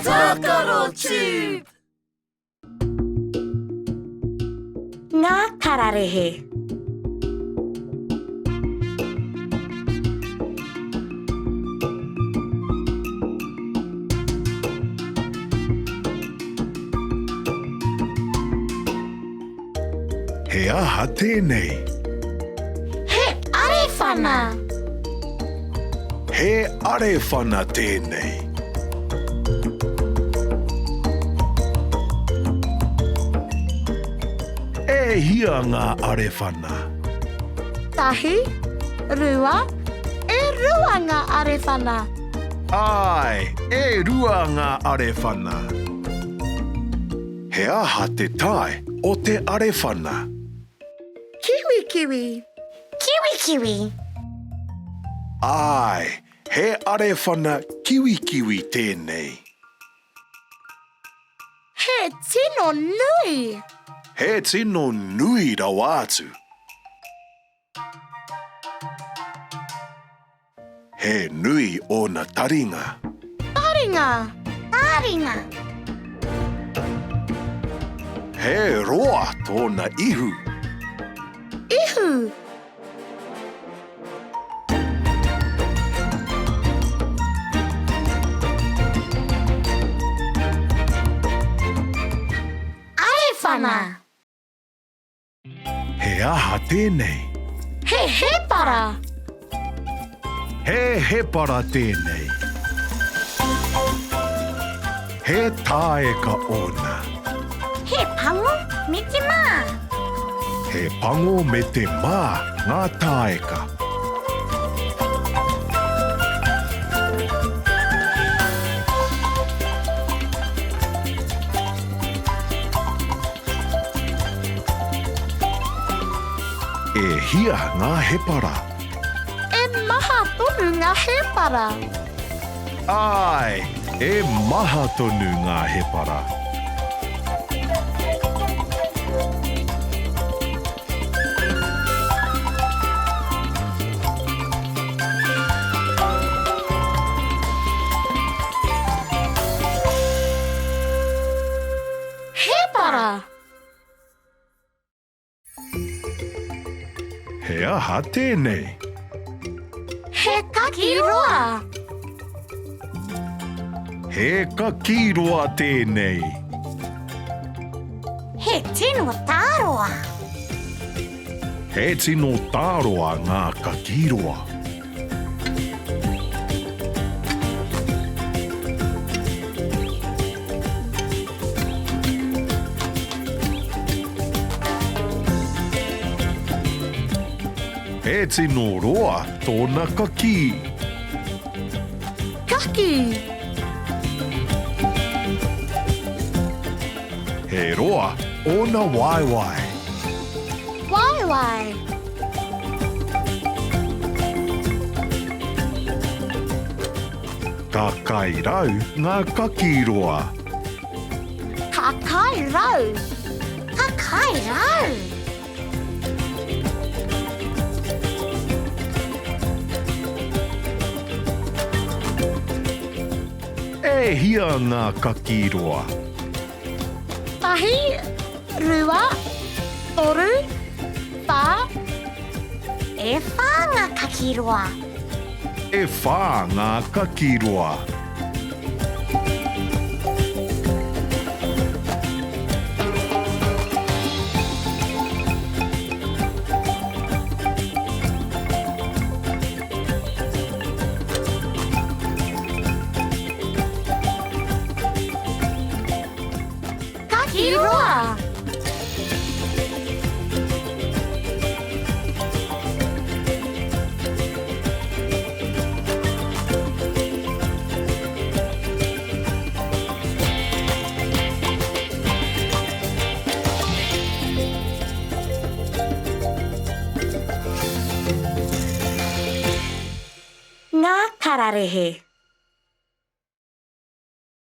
Tākaro Tube! Ngā kararehe. He aha tēnei? He arewhana! He arewhana tēnei. E hia ngā arewhana? Tahi, rua, e rua ngā arewhana. Āe, e rua ngā arewhana. He aha te tae o te arewhana? Kiwikiwi. Kiwikiwi. Āe, he arewhana kiwikiwi tēnei. He tino nui. He tino nui rawa atu. He nui ōna taringa. Taringa! Taringa! He roa tōna ihu. Ihu! Arewhana! He aha tēnei? He hēpara. He hēpara tēnei. He tāeka ōna. He pango me te mā. He pango me te mā ngā tāeka. E hia ngā hepara? E maha tonu ngā hēpara. Āe, e maha tonu ngā hepara. Hēpara! He aha tēnei? He kaki roa. He kaki roa tēnei. He tino tāroa. He tino tāroa ngā kaki roa. He tino roa tōna kakī. Kakī! He roa ōna waewae. Waewae! Ka kai rau ngā kakī roa. Ka kai rau. Ka kai rau. E hia ngā kakī roa? Tahi, rua, toru, whā. E whā ngā kaki roa. E whā ngā kaki roa. Kaki roa! Ngā kararehe.